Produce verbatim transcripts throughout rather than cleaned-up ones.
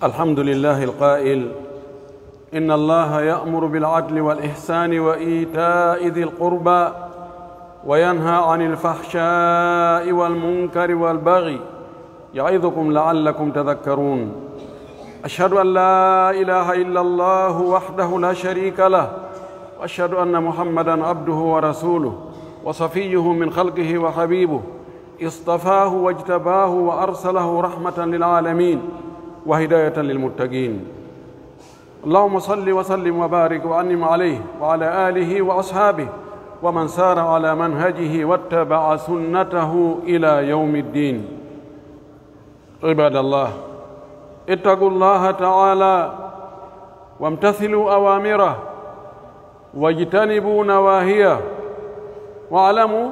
الحمد لله القائل: إن الله يأمر بالعدل والإحسان وإيتاء ذي القربى وينهى عن الفحشاء والمنكر والبغي يعظكم لعلكم تذكرون. أشهد أن لا إله إلا الله وحده لا شريك له، وأشهد أن محمدا عبده ورسوله وصفيه من خلقه وحبيبه، اصطفاه واجتباه وأرسله رحمة للعالمين وهداية للمتقين. اللهم صل وسلم وبارك وأنعم عليه وعلى آله وأصحابه ومن سار على منهجه واتبع سنته إلى يوم الدين. عباد الله، اتقوا الله تعالى وامتثلوا أوامره واجتنبوا نواهيه، واعلموا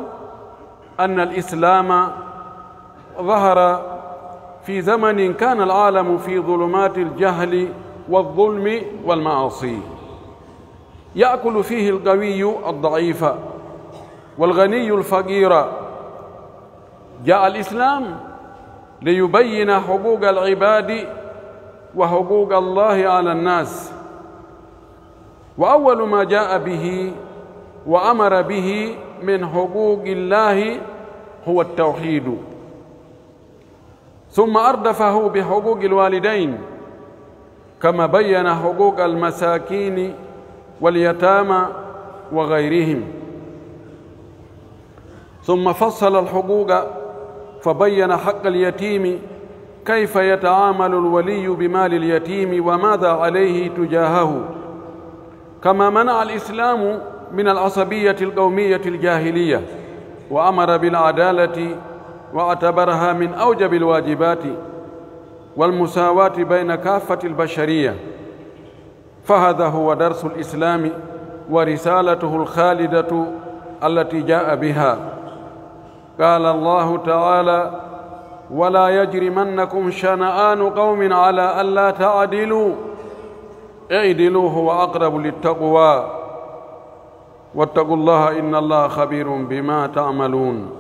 أن الإسلام ظهر في زمن كان العالم في ظلمات الجهل والظلم والمعاصي، يأكل فيه القوي الضعيف والغني الفقير. جاء الإسلام ليبين حقوق العباد وحقوق الله على الناس، وأول ما جاء به وأمر به من حقوق الله هو التوحيد، ثم أردفه بحقوق الوالدين، كما بين حقوق المساكين واليتامى وغيرهم، ثم فصل الحقوق فبين حق اليتيم، كيف يتعامل الولي بمال اليتيم وماذا عليه تجاهه، كما منع الإسلام من العصبية القومية الجاهلية، وأمر بالعدالة واعتبرها من أوجب الواجبات والمساواة بين كافة البشرية. فهذا هو درس الإسلام ورسالته الخالدة التي جاء بها. قال الله تعالى: ولا يجرمنكم شنآن قوم على ألا تعدلوا، اعدلوا هو أقرب للتقوى، واتقوا الله إن الله خبير بما تعملون.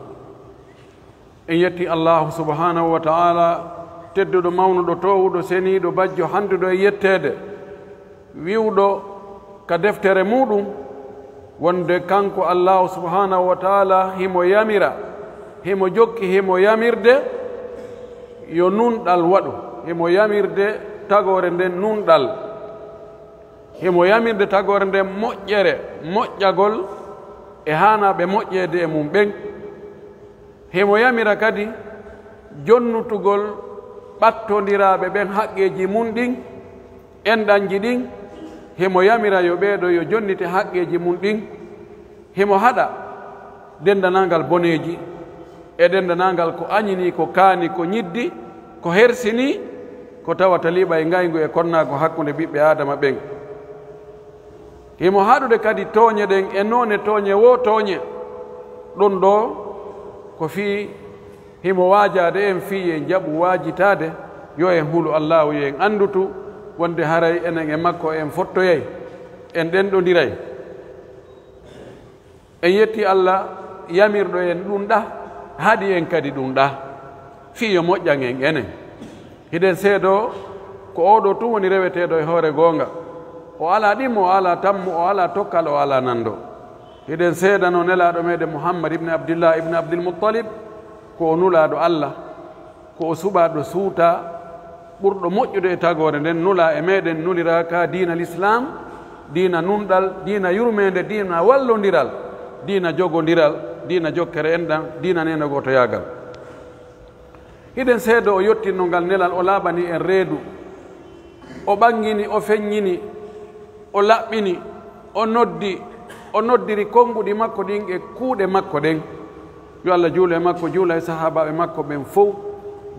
En yetti Allahu subhanahu wa ta'ala, tedduɗo, mawnuɗo, toowuɗo, seniiɗo, bajjo, handuɗo e yetteede, wi'uɗo ka deftere muɗum wonde kanko Allahu subhanahu wa ta'ala himo yamira, himo jokki, himo yamirde yo nunɗal waɗu, himo yamirde tagoore nden nunɗal. Himo yamirde tagoore nden moƴƴere, moƴƴagol e haanaaɓe moƴƴeede e mum ɓen. Himo yamira kadi jonnutugol ɓattondiraaɓe ɓen haqqeeji mun ɗin, enɗanji ɗin. Himo yamira yo ɓee ɗoo yo jonnite haqqeeji mun ɗin. Himo haɗa denndanangal boneeji e denndanangal ko añinii, ko kaani, ko ñiddi, ko hersinii, ko tawata liɓay ngayngu e konnaagu hakkunde ɓiɓɓe Aadama ɓen. Himo haɗude kadi tooñe ɗen e noone tooñe woo tooñe. Ɗun ɗoo ko fii himo waajaade en fii yo en jaɓu waajitaade, yo en hulu Allaahu, yo en anndu tun wonde haray enen e makko en fottoyay, en ɗenɗondiray. En yetti Alla yamirɗo en ɗun ɗa, haɗi en kadi ɗun ɗa, fii yo moƴƴan en enen. Hiɗen seedoo ko oo ɗoo tun woni reweteeɗo e hoore goonga. O alaa ɗimmo, o alaa tammo, o alaa tokkal, o alaa nanndo. Hiɗen seedanoo Nelaaɗo meɗen Muhammad ibn Abdillah ibn Abdil Muttalib ko o Nulaaɗo Alla, ko o suɓaaɗo suutaa, ɓurɗo moƴƴude e tagoore nden, nulaa e meɗen, nuliraa ka diina Lislaam, diina nunɗal, diina yurmeende, diina wallondiral, diina jogondiral, diina jokkere enɗan, diina neene gootoyaagal. Hiɗen seedoo o yottinno ngal nelal, o laaɓani en reedu, o ɓanngini, o feññini, o laɓɓini, o noddi, o noddiri konnguɗi makko ɗin e kuuɗe makko ɗen. Yo Alla juulu e makko, juula e sahaabaaɓe makko ɓen fow,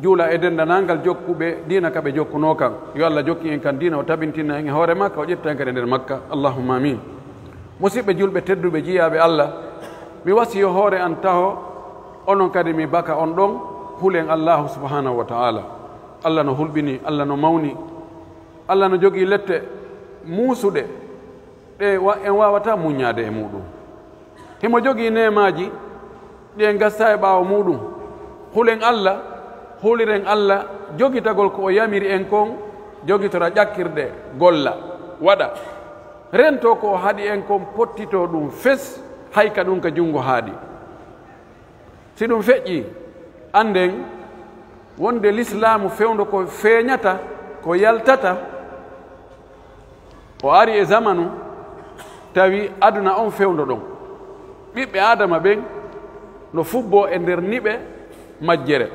juula e denndanangal jokkuɓe diina ka ɓe jokkunoo kan. Yo Alla jokkin en kan diina, o tabintina en e hoore makka, o ƴetta en kadi e nder makka. Allahumma amin. Musiɓɓe julɓe tedduɓe, jiyaaɓe Alla, mi wasiyoo hoore an taho, onon kadi mi baka on ɗon, hulen Allaahu subhaanahu wa ta'aala. Alla no hulɓinii, Alla no mawnii, Alla no jogii lette muusuɗe, ɗe wa-, en waawataa muññaade e muuɗum. Himo jogii neemaaji ɗi en gastaa e ɓaawo muuɗum. Hulen Alla, huliren Alla, jogitagol ko o yamiri en kon, jogitora ƴakkirde, golla, waɗa. Rento ko o haɗi en kon, pottito ɗum fes, hay ka ɗum ka junngo haaɗi. Si ɗum feƴƴii, annden wonde lislaamu fewndo ko feeñata, ko yaltata. O ari e zamanu, tawi aduna on fewndo ɗon. Ɓiɓɓe Aadama ɓen no fubboo e nder niɓe majjere,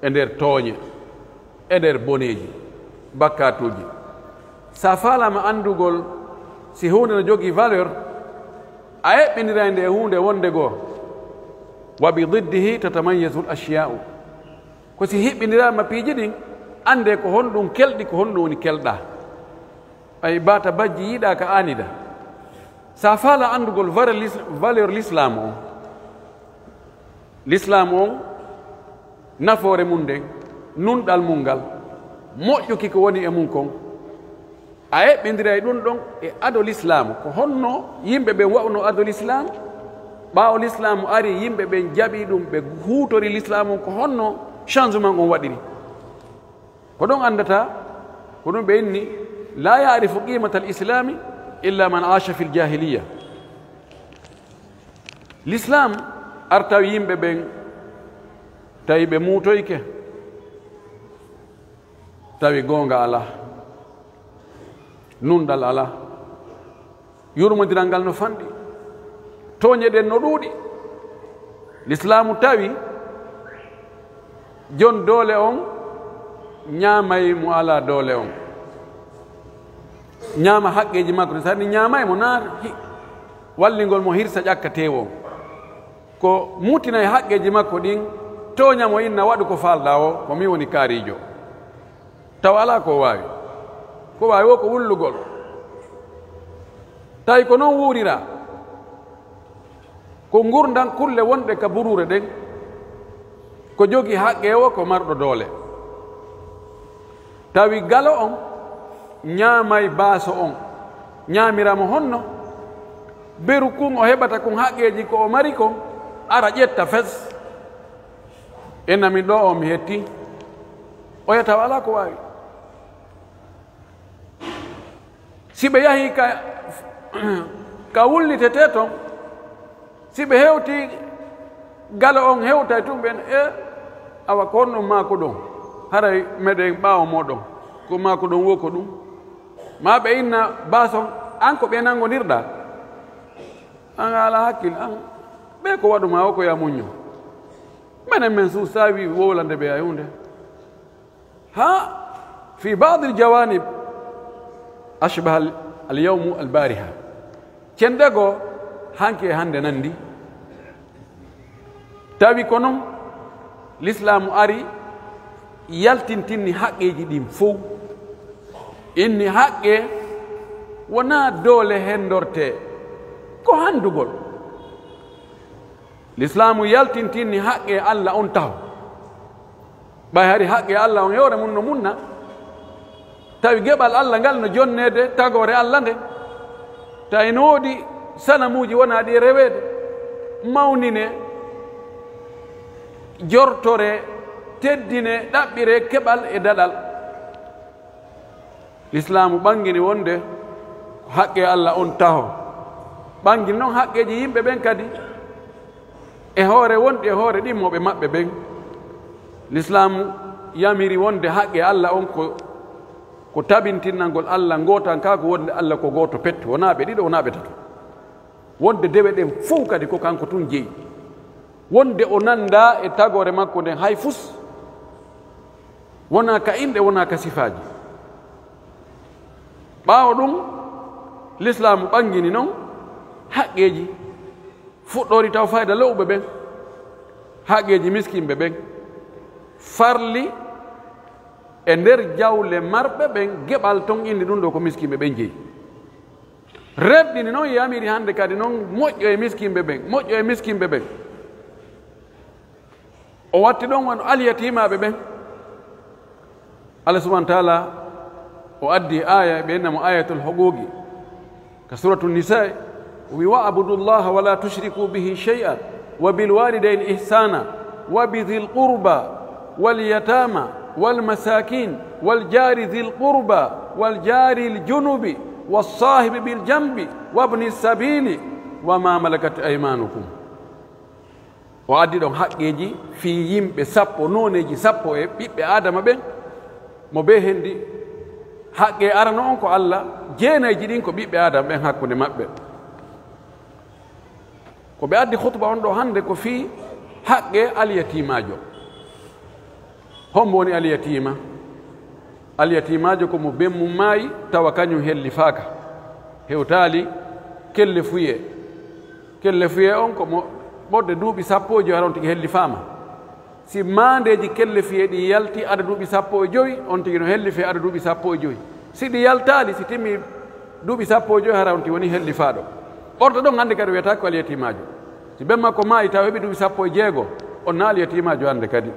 e nder tooñe, e nder boneeji, bakkaatuuji. Sa faalaama anndugol si huunde no jogii valeur, a eɓɓindiray nde e huunde wonde goo. Wa bi diddihi tatamayyazu l ashiyaa'u. Ko si hiɓɓindiraama piiji ɗin, anndee ko honɗum kelɗi, ko honɗum woni kelɗaa. Ay, baata bajji yiɗaa ka aanida. Sa faala anndugol valeur lis-, valeur lislaamu on, lislaamu on, nafoore mun nden, nunɗal mun ngal, moƴƴuki ko woni e mun kon, a eɓɓindiray ɗum ɗon e ado lislaamu. Ko honno yimɓe ɓen wa'unoo ado lislaamu? Ɓaawo lislaamu ari, yimɓe ɓen jaɓi ɗum, ɓe huutori lislaamu on, ko honno changement on waɗiri? Ko ɗon anndata, ko ɗum ɓe inni, "La ya'rifu qimata al islami illa man asha fil jahiliya." Lislaam artawi yimɓe ɓen, tawi ɓe muutoyke, tawi goonga alaa, nunɗal alaa, yurmondiral ngal no fanɗi, tooñe ɗen no ɗuuɗi. Lislaamu tawi jon doole on ñaamay mo alaa doole on, ñaama haqqeeji makko ɗin. Sani ñaamay mo naa hi-, wallingol mo hirsa ƴakka teewu on. Ko mutinay haqqeeji makko ɗin, tooña mo, inna, "Waɗu ko faalɗaa o, ko min woni kaariijo." Taw alaa ko waawi. Ko waawi o ko wullugol. Tawi ko non wuuriraa. Ko ngurndan kulle wonɗe ka buruure ɗen, ko jogi haqqe o, ko marɗo doole. Tawi galo on ñaamay baaso on, ñaamira mo honno? Beru kun o heɓata kun haqqeeji ko o mari kon, ara ƴetta fes. Enna min ɗo o mi hetti. Oya taw alaa ko waawi. Si ɓe yahii ka, ka wullitetee ton, si ɓe hewtii galo on hewtay tun ɓen, e, awa ko honɗum maa ko ɗon? Haray meɗen ɓaawo mooɗon. Ko maa ko ɗon wo ko ɗum? Maa ɓe inna baason, an ko ɓe nanngondirɗaa? An a alaa hakkil, an ɓe ko waɗu maa o ko ya muñño. Menen men suusaawi wowlande ɓe hay huunde. Ha fi baadi aljawanib ashbaha al-, alyawmu albariha. Cenɗe goo hanki e hannde nanndi. Tawi ko non, lislaamu ari yaltintinni haqqeeji ɗin fow. Inni haqqe wonaa doole henndortee, ko hanndugol. Lislaamu yaltintinni haqqe Alla on taho. Ɓay hari haqqe Alla on e hoore mun no munna, tawi geɓal Alla ngal no jonneede tagoore Alla nde. Tawi no woodi sanamuuji wonaa ɗi e reweede, mawnine, jortore, teddine, ɗaɓɓire keɓal e daɗal. Lislaamu ɓangini wonde ko haqqe Alla on taho. Ɓangini non haqqeeji yimɓe ɓen kadi e hoore wonɗi e hoore ɗimmoɓe maɓɓe ɓen. Lislaamu yamiri wonde haqqe Alla on ko, ko tabintinnangol Alla, ngootankaaku wonde Alla ko gooto pet, wonaa ɓe ɗiɗo, wonaa ɓe tato. Wonde dewe ɗen fow kadi ko kanko tun jeyi. Wonde o nanndaa e tagoore makko nden hay fus. Wonaa ka inɗe, wonaa ka sifaaji. Ɓaawo ɗum, lislaamu ɓangini non haqqeeji, fuɗɗori taw fayda lo'uɓe ɓen, haqqeeji miskinɓe ɓen, farli e nder jawle marɓe ɓen geɓal ton, inni ɗum ɗo ko miskinɓe ɓen jeyi. Rerɗini non, yamiri hannde kadi non moƴƴo e miskinɓe ɓen, moƴƴo e miskinɓe ɓen. O watti ɗon wano alyatimaaɓe ɓen. Allah subhanahu wa taala o addi aya, ɓe inna mo ayatul huquqi. Ka suratu Nisa'i, o wi, "Wa abudu llaha wa la tushriku bihi shay'a, wa bil walidayni ihsana, wa bi dhil qurba, wal yatama, والمساكين والجار ذي القربى والجار الجنب والصاحب بالجنب وابن السبيل وما ملكت أيمانكم. O addi ɗon haqqeeji fii yimɓe sappo, nooneeji sappo e ɓiɓɓe Aadama ɓen, mo bee hendi. Haqqe arano on ko Allah, jeenayji ɗin ko ɓiɓɓe Aadama ɓen hakkunde maɓɓe. Ko ɓe addi khutba on ɗo hannde ko fii haqqe alyatiimaajo. Hombo woni alyatiima? Alyatiimaajo ko mo ben mum maayi, tawa kañum hellifaaka. Hewtaali kellefuyee. Kellefuyee on ko mo ɓurde duuɓi sappo e joy, hara on tigi hellifaama. Si maandeeji kellefuyee ɗi yalti ada duuɓi sappo e joy, on tigi no hellifee ada duuɓi sappo e joy. Si ɗi yaltaali, si timmi duuɓi sappo e joy, hara on tigi woni hellifaaɗo. Ɓurɗo ɗon hannde kadi wiyata ko alyatiimaajo. Si ben makko maayi tawa heɓi duuɓi sappo e jeego, on na alyatiimaajo hannde kadi.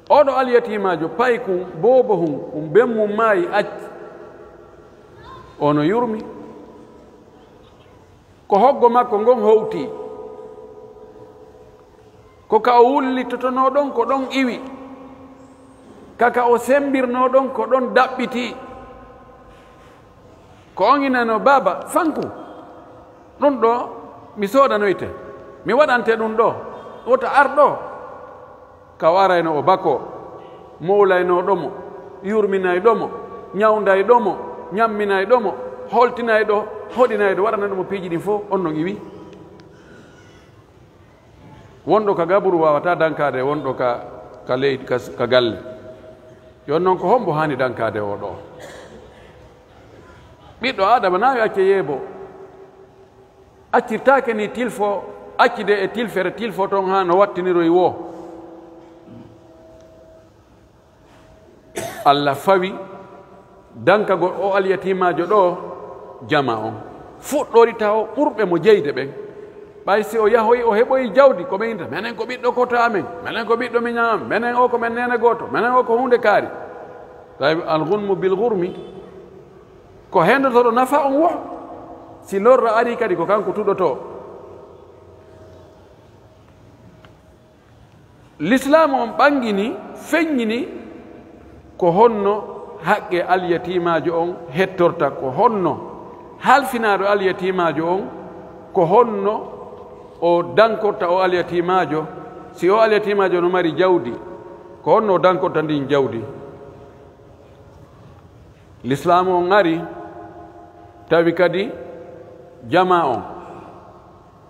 Oɗo alyatiimaajo paykun, boobohun, kun ben mum maayi, acci. Ono yurmi. Ko hoggo makko ngon howti. Ko ka o wullitotonoo ɗon, ko ɗon iwi. Ka ka o sembirnoo ɗon, ko ɗon daɓɓiti. Ko on inano, "Baaba, fanku. Ɗun ɗo, mi soodanoyte. Mi waɗante ɗun ɗo. Wota ar ɗo." Ka o arayno o bakoo, mowlaynoɗo mo, yurminayɗo mo, ñawndayɗo mo, ñamminayɗo mo, holtinayɗo, hoɗinayɗo, waɗanayɗo mo piiji ɗin fow, on non iwi. Wonɗo ka gaburu waawata dankaade wonɗo ka, ka leydi, ka, ka galle. Yon non ko hombo haani dankaade o ɗo? Ɓiɗɗo Aadama na yo acce yeebo. Accirtaake ni tilfo, accide e tilfere tilfo ton haa no wattiniroy woo. Allah fawi dankagol o alyatiimaajo ɗo jama on. Fuɗɗori taw ɓurɓe mo jeyde ɓen. Ɓay si o yahoyi o heɓoyi jawdi, ko ɓe inta, "Menen ko ɓiɗɗo koto amen, menen ko ɓiɗɗo miñan am, menen o ko men neene gooto, menen o ko huunde kaari." Tawi al-ghunmu bil-ghurmi, ko hendotoɗo nafa on wo, si lorra ari kadi ko kanko tuɗotoo. Lislaamu on ɓanngini, feññini ko honno haqqe alyatiimaajo on hettorta, ko honno halfinaaɗo alyatiimaajo on, ko honno o dankorta o alyatiimaajo, si o alyatiimaajo no mari jawdi, ko honno o dankorta ndin jawdi. Lislaamu on ari, tawi kadi jamaa on,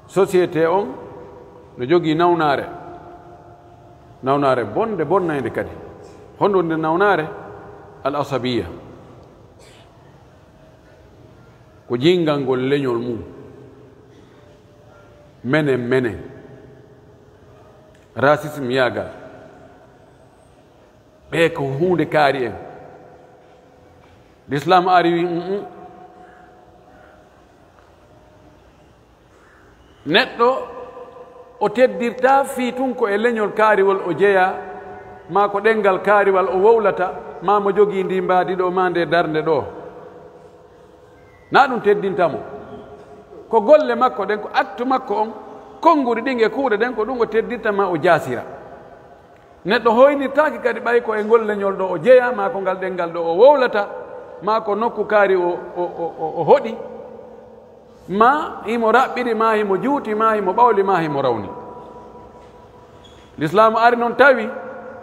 société on, no jogii nawnaare. Nawnaare bonde bonnaynde kadi. Honɗun nde nawnaare? Al asabiya. Ko jinngangol leñol mum. Menen, menen. Racisme yaaga. Ɓe ko huunde kaari en. Lislaam ari wi, "Mm, mm. Neɗɗo o teddirta fii tun ko e leñol kaariwol o jeyaa, maa ko ɗenngal kaariwal o wowlata, maa mo jogii ndi mbaadi ɗo, maa nde darnde ɗo." Na ɗun teddinta mo. Ko golle makko ɗen, ko acte makko on, konnguri ɗin e kuuɗe ɗen, ko ɗun o teddirta maa o jaasira. Neɗɗo hoynirtaake kadi ɓay ko e ngol leñol ɗo o jeyaa, maa ko ngal ɗenngal ɗo o wowlata, maa ko nokku kaari o, o, o, o, o hoɗi, maa himo raɓɓiɗi, maa himo juuti, maa himo ɓawli, maa himo rawni. Lislaamu ari non tawi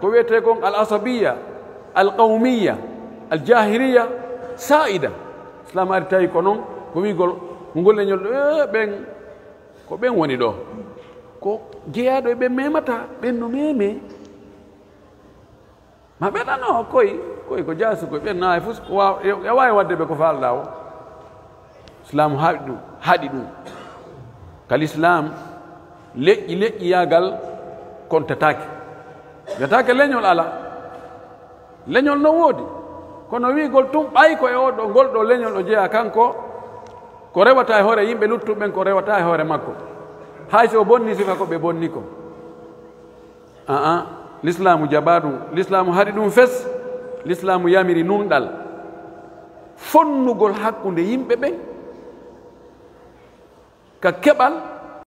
ko wi'etee kon al asabiya, al qawmiya, al jahiliya saa'ida. Lislaamu ari tawi ko non ko wi'ugol ko ngol leñol ɗo, "Eh, ɓen, ko ɓen woni ɗo. Ko jeyaaɗo e ɓen memata, ɓen no meme." Ma ɓe nano, koy, koy ko jaasu, koy ɓen na e fus, ko waaw, e, e waawi waɗde ɓe ko faalɗaa o. Islaam haɗi ɗum, haɗi ɗum. Ka Lislaam, leƴƴi, leƴƴiyaagal kontataake. Wiyataake leñol alaa. Leñol no woodi. Kono wi'ugol tun ɓay ko e oo ɗoo, ngol ɗoo leñol o jeyaa kanko, ko rewata e hoore yimɓe luttuɓe ɓen, ko rewata e hoore makko. Hay si o bonni sifa ko ɓe bonni ko. Aa, Lislaamu jaɓaa ɗum. Lislaamu haɗi ɗum fes. Lislaamu yamiri nunɗal. Fonnugol hakkunde yimɓe ɓen ka keɓal,